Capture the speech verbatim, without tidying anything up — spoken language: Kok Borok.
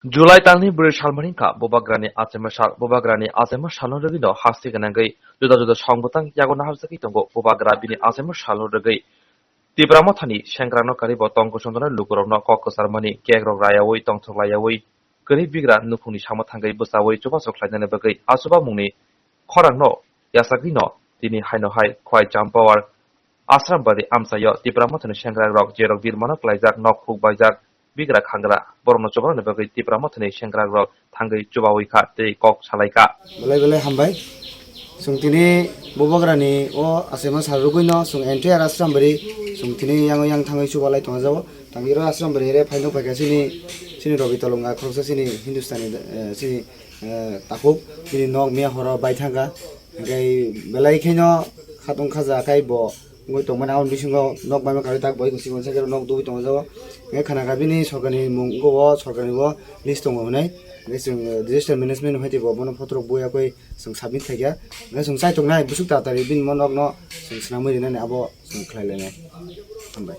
July talni bwrwi salmani wngkha Bubagrani achaima sal. Bubagrani achaima salno rwgwino hasti gwnangwi juda juda song bwtang yago naharjagwi tongo. Bubagra bini achaima salno rwgwi Tipra Mothani sengkrakno karibo tong kosong tongnai lukurokno kok kwcharmani, cake rok rayawi, tongthok laiyawi, kwrwi bigra nukhungni samo thangwi bwchawi chubachu khlainani bagwi a chubamungni khorangno yachagwino tini haino hai Khwai Champawar Asrambari amchaio Tipra Mothani sengkrakrok jerok birmano klaijak, nok khuk baijak, bigra khangra borokno chubanani bagwi Tipra Mothani sengkrakrok thangwi chubawi kha tei kok salai kha. Belai belai hambai. Chwng tini Bubagrani o achaima sal rwgwino chwng entire Asrambari chwng tini yango yang thangwi chubalai tongjao. Tangwi ro Asrambari re phaino phaikha chini, chini Robi Tolonga khoroksa chini Hindustani, eh, chini, eh, takhuk, chini nok miya horo bai thangkha. Hingke belai kheno khatong khaja kai bo wngwi tongmani, aboni bisingo nok bai mankha tak bo, chikon sake nok dugwi tongjao. Hingke khana kha bini sorkarni mung wngkha o, sorkarni bo list tongo hwnwi. Hingke chwng, eh, disaster management hai tei bo bono photo rok buya koi chwng submit khaikha. Hingke chwng chai tongnai bwswk tatari bini mo nokno chwng swnamwi rinani abo chwng khlai lainai. Hambai.